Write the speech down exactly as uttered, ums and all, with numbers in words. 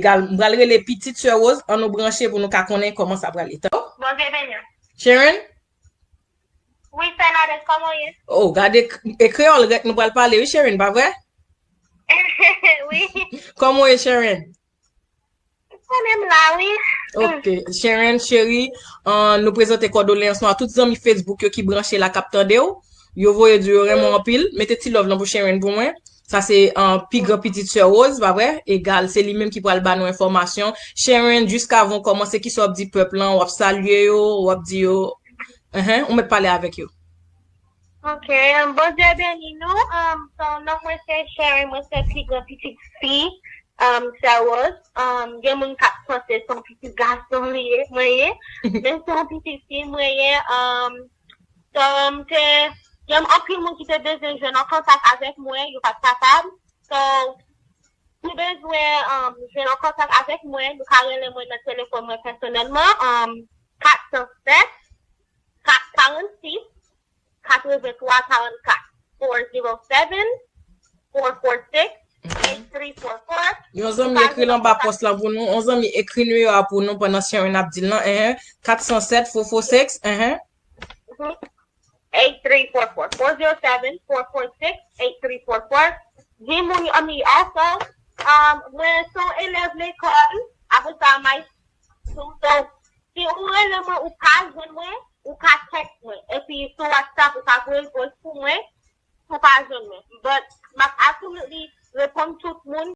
Egal, m pral rele pitit sè Rose, an nou branche pou nou ka konnen kòman sa prale. Tande? Bondye beni w. Sharon? Wi, Fernandez, kòman w ye? Oh, gade k- e kreyòl rèk nou pral pale, wi, Sharon, pa vre? Wi. Kòman w ye, Sharon? Mwen menm la, wi. Ok, Sharon, cheri, uh, nou prezante kòdoleyans nou a tout zanmi Facebook yo ki branche la k ap tande w. Yo voye di yo renmen w anpil. Mete ti love lan pou Sharon pou mwen. Sa se uh, pi gran pitit sè Rose, pa vre? Egal, se li menm ki pral ba nou enfòmasyon. Sharon, jiskavan w kòmanse, kisa w ap di pèp lan? W ap salye yo, w ap di yo. Enhen, ou mèt pale avèk yo. Ok, um, Bondye beni nou. Um, so, non mwen se Sharon, mwen se pi gran pitit fi um, sè Rose. Um, gen moun k ap panse se yon pitit gason li ye, mwen ye. Men se yon pitit fi mwen ye. Um, so, m te, gen anpil moun ki te bezwen jwenn an kontak avèk mwen, yo pa t kapab. So, si w bezwen um, jwenn an kontak avèk mwen, nou ka rele mwen nan telefòn mwen pèsonèlman, um, kat san sèt, kat karannsis, katrevenntwa karannkat, four zero seven, four four six, eight three four four. Yon zanmi ekri l anba pòs lan pou nou. Yon zanmi ekri nimewo a pou nou pandan Sharon ap di l lan. Enhen. Kat san sèt, four four six, enhen. Eight three four four. Four zero seven, four four six, eight three four four. Di moun yo, I mean, also, um, mwen se yon elèv lekòl, apre sa, my school. So, si ou rele mwen, ou pa jwenn mwen, ou ka text mwen. Epi sou WhatsApp, ou ka voye voice pou mwen, ou pa jwenn mwen. But, m ap absolutely reponn tout moun.